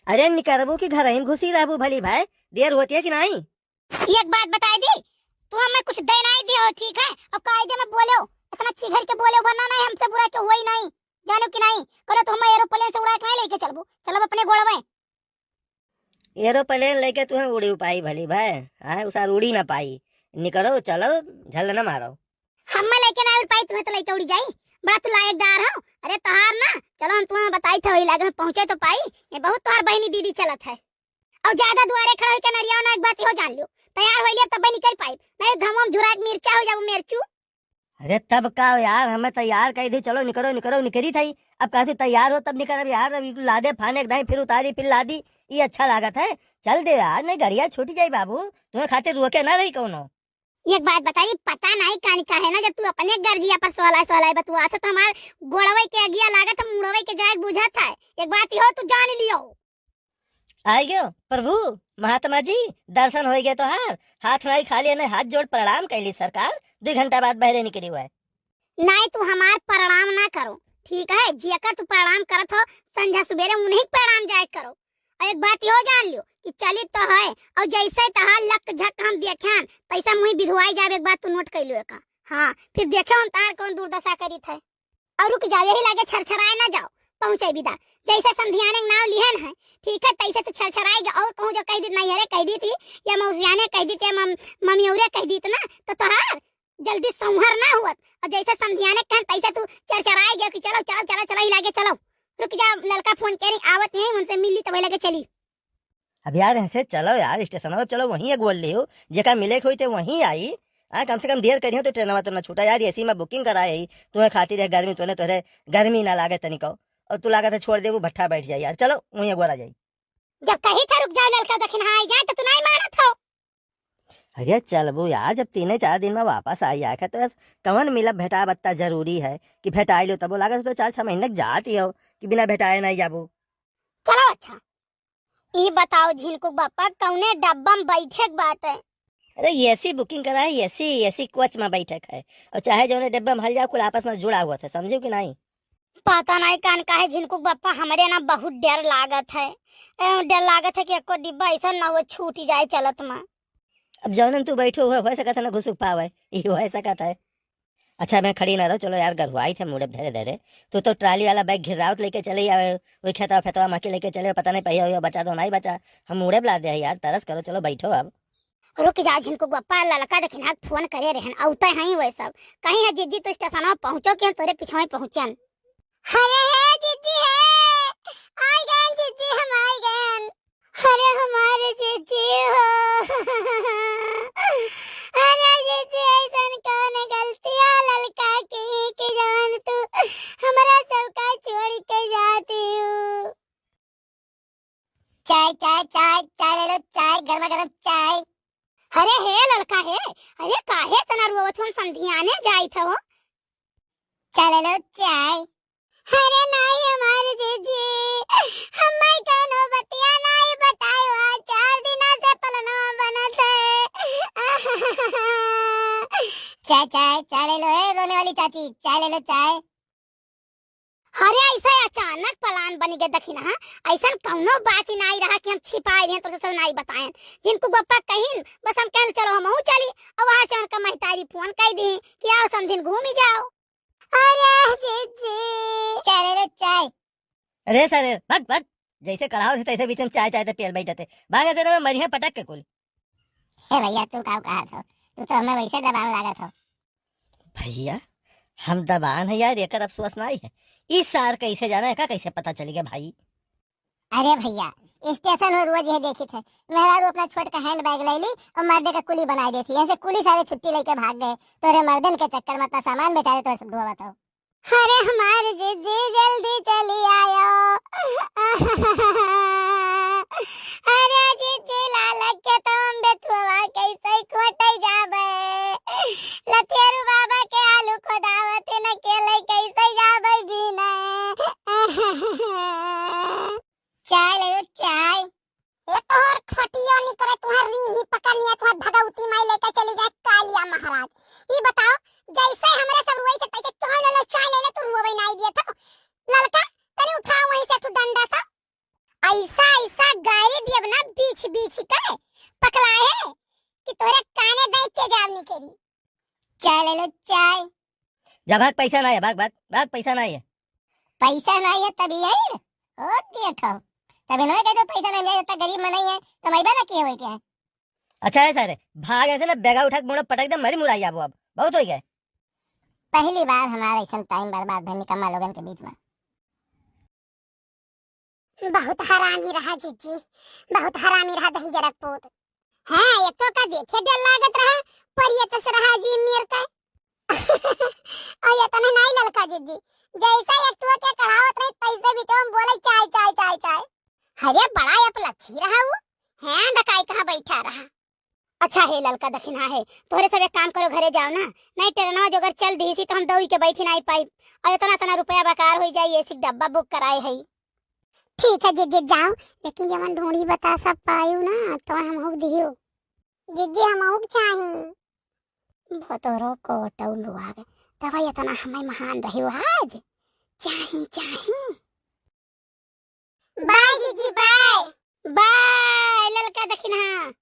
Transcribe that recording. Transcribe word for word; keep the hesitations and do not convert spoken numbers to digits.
अरे निकरबू कि घरहिन घुसी रहबू भली भाई, देर होती है कि नाहीं? एक बात बताई दी, तू हमें कुछ दे नाहीं दियो, ठीक है? अब कायदे में बोलो, इतना चिघर के बोलो, वरना नाहीं हमसे बुरा क्यों हुआ ही नाहीं, जानो कि नाहीं? करो तो हमें एरोप्लेन से उड़ा के नाहीं लेके चलबो, चलब अपने गोड़वे। एरोप्लेन लेके तुहें उड़ी पाई भली भाई, आए उसार उड़ी ना पाई। निकरो चलो, झल न मारो। हम्मे लेके ना उड़ पाई, तुहें तो लेके उड़ी जाई। बड़ा तू लायकदार हो। अरे तोहार ना, चलो हम तुम्हें बताई थे, वही लागे में पहुँचे तो पाई। ये बहुत तोहार बहिनी दीदी चलत है। और ज्यादा दुआरे खड़ा होके नरिया ना, एक बात हो जान लियो, तैयार हो लिया तब निकल पाई, नहीं घाम में झुरा के मिर्चा हो जाबो मिर्चू। अरे तब का यार, हमें तैयार कही दी, चलो निकरो निकरो, निकरी थई। अब कहती तैयार हो तब निकरब यार, अब लादे फाने एक दाई फिर उतारी फिर लादी, ये अच्छा लागत है। चल दे यार, नहीं गड़िया छूट जाई बाबू, तुम्हें खातिर रोके ना रही कौनो। एक बात बताई, पता नहीं कान का है ना, जब तू अपने गर्जिया पर सोहलाए सोहलाए बतुआ था तो हमार गोड़वे के अगिया लागत है, मुड़वे के जाए बुझत है। एक बात हो तू जान लियो। आइ गयो प्रभु महात्मा जी, दर्शन होइ गए तोहार। हाथ नाई खाली, ने हाथ जोड़ प्रणाम कैली सरकार। दुइ घंटा बाद बहरे निकली हुआ है। नाई तू हमार प्रणाम ना करो, ठीक है? जेकर तू प्रणाम करत हो संझा सुबेरे उन्हीं के प्रणाम जाए करो। और एक बात यो जान लियो कि चलित तो है और जैसे तहार लक झक हम देखेन तैसे मुँह बिधुआई जाब। एक बात तू नोट कैलियो का? हाँ, फिर देखो हम तार कौन दुर्दशा करित है। और रुक जाओ, यही लागे छरछराए ना जाओ, पहुँचे विदा। जैसे समधियाने के नाव लिहन है, ठीक है, तैसे तू छरछराए गया। और कहूँ जो कह दीत नहीं, अरे कह दीत ही, या मौसियाने कह दीत, या मम-, ममियौरे कह दीत ना, तो तोहार जल्दी संहर ना हुअत। और जैसे समधियाने कहन तैसे तू चरचराए गया कि चलो, चलो, चलो, चलो, ही लागे चलो। रुक जा, ललका फोन करी, आवत नहीं, उनसे मिल ली तो वही लगे चली। अब यार ऐसे चलो यार, स्टेशन पर चलो, वहीं एक बोल लियो, जेका मिले के होई ते वहीं आई। हाँ, कम से कम देर करियो तो ट्रेनवा तो ना छूटा यार, एसी में बुकिंग कराए ही, तुम्हें खातिर है गर्मी, तूने तोहरे गर्मी ना लागे तनिको, और तू लागत है छोड़ देबू, भट्ठा बैठ जाए यार, चलो वहीं एक बार आ जाई। जब कही था रुक जाओ ललका दखिन, हाँ, आई जाए तो तू नहीं मानत हो। अरे चलबू यार, जब तीने चार दिन में वापस आई आए तो कवन मिलब भेटाब अत्ता जरूरी है कि भेटाई लो, तबो लागत है तो चार छह महीने तक जात ही हो कि बिना भेटाए नहीं जाबू। चलो अच्छा, ई बताओ झिनकू बापा, कौने डब्बा में बैठे के बात है? अरे एसी बुकिंग करा है, एसी, एसी कोच में बैठक है, और चाहे जौने डब्बा में हल जाओ, कुल आपस में जुड़ा हुआ था, समझो कि नहीं? पता नहीं कान काहे झिनकू बापा, हमरे ना बहुत डर लागत है। ए, डर लागत है कि एको डिब्बा ऐसा ना हो छूट जाए चलत में। अब जौनन तू बैठो हुए, हो सकत है ना घुसुक पावे, ई हो सकत है। अच्छा, मैं खड़ी ना रहो, चलो यार, गरुआई थे मुड़े धरे धरे। तू तो ट्राली वाला बैग घिर्रावत लेके चले आवे, वही खेतवा फेतवा माँ के लेके चले, पता नहीं पहिया वहिया बचा दो नहीं बचा, हम मुड़े बुला दे यार, तरस करो, चलो बैठो अब। रुक जा झिनकू बापा, ललका दखिना के फोन करे रहन, औते हैं वे सब। कहीं है जिज्जी तो स्टेशनवा पहुँचो कि हम तोरे पिछवा पहुँचन। अरे हे जिज्जी हे, आई गए जिज्जी, हम आई गए। अरे हमारे जिज्जी हो, अरे जिज्जी ऐसन कौन गलतिया ललका की कि जवन तू हमरा सबका छोड़ के जाती हो। चाय, चाय, चाय, चाय ले लो, चाय, गर्मा गर्म चाय। अरे हे ललका हे, अरे काहे तना रोवत हो, हम समधियाने जाइत हो। चाय ले लो, चाय। अरे नाई हमार जीजी, हम्मे कौनो बतिया नाई बतायो, आज चार दिना से पलनवा बनत है। चाय, चाय, चाय ले लो, ए रोने वाली चाची, चाय ले लो, चाय। अरे, ऐसा अचानक प्लान बन गए, दखिना, हाँ? ऐसन कौनो बात ही नाई रहा कि हम छिपाए रहें, तो सब नाई बताएं। झिनकू बापा कहिन, बस हम कहन, "चलो, हमहू चली।" और वहाँ से उनका महतारी फोन कइ दी कि, "आओ, समधिन घूमी जाओ।" अरे, जीजी। चाय ले लो, चाय। अरे, सर, भग, भग। जैसे कढ़ाओ थे, तैसे बीच में चाय, चाय ते पियल बैठते। भागे से ना, मरिहे पटक के कुल। हे भैया, तू का कहत हो? तू तो हमें वैसे दबान लागत हो। भैया, हम दबान है यार, एकर अफसोस नहीं है। ई सार कैसे जाना है, का कैसे पता चल गया भाई? अरे भैया, स्टेशन हो रोज यह देखित है, मेहरारू अपना छोट का हैंड बैग ले ली और मर्दे का कुली बनाई देती है। ऐसे कुली सारे छुट्टी लेके भाग गए, तोरे मर्दन के चक्कर में अपना सामान बेचारे तोरे सब ढोवत हो। अरे हमार जीजी जल्दी चली आयो। अरे जीजी लालक के तो हम बेथुआ कैसे खोटे जाबे। लतेरू बाबा के आलू खोदावत न केले कैसे जाबे बिना। चाय ले लो, चाय। ए तोहर खटिया निकरे, तोहर रीढ़ी पकड़ लिया, तोहर भगवती माई लेके चली जाए कालिया महाराज। ई बताओ, जैसे हमरे सब रोई थे, तैसे तोहर ले ले, चाय ले ले, तू रोवे नाई दिए था। ललका, तनी उठाओ वहीं से तू डंडा सा। ऐसा, ऐसा गारी दियब ना बीछ, बीछ के पकला है कि तोरे काने दाई तेजाब निकरी। चाय ले लो, चाय। जा भाग, पैसा नाहीं है, भाग, भाग, भाग, पैसा नाहीं है। पैसा नाहीं है तभी आई रे। ओ दिया था। तभी नहीं कहते पैसा नाहीं है, इतना गरीब मनई है, कमाइबा ना किए होई क्या? अच्छा है सर, भाग ऐसे ना, बेगा उठा के मुड़ा पटक दे, मरी मुराई आबो अब। बहुत हो गया। पहली बार हमारा ऐसा टाइम बर्बाद भर निकम्मा लोगन के बीच में। बहुत हरामी रहा जिज्जी, बहुत हरामी रहा दही जरक पूत। हाँ, एक तो का देखे डर लागत रहा, पर ये कस रहा जी मेर का। और ये तने नाई ललका जिज्जी, जैसा एक तो के कढ़ावत रही, तैसे बीच में बोले, "चाय, चाय, चाय, चाय।" अरे बड़ा अपलच्छी रहा वो, हैं, डकाई कहाँ बैठा रहा। अच्छा हे ललका दखिनहा हे, तोहरे सब एक काम करो, घरे जाओ ना, नहीं ट्रेनवा जो अगर चल दिहिसी तो हम दौड़ी के बैठी नहीं पाई, और इतना इतना रुपया बेकार हो जाई, एसी डब्बा बुक कराए है। ठीक है जिज्जी जाओ, लेकिन जवन ढूंढी बतासा पायू ना तो हम हुक दियो। जिज्जी हम हुक चाही। भतरो कोटौ लुआ गए, तब इतना हमें महान रही आज। चाही, चाही। बाय जिज्जी, बाय। बाय ललका दखिनहा।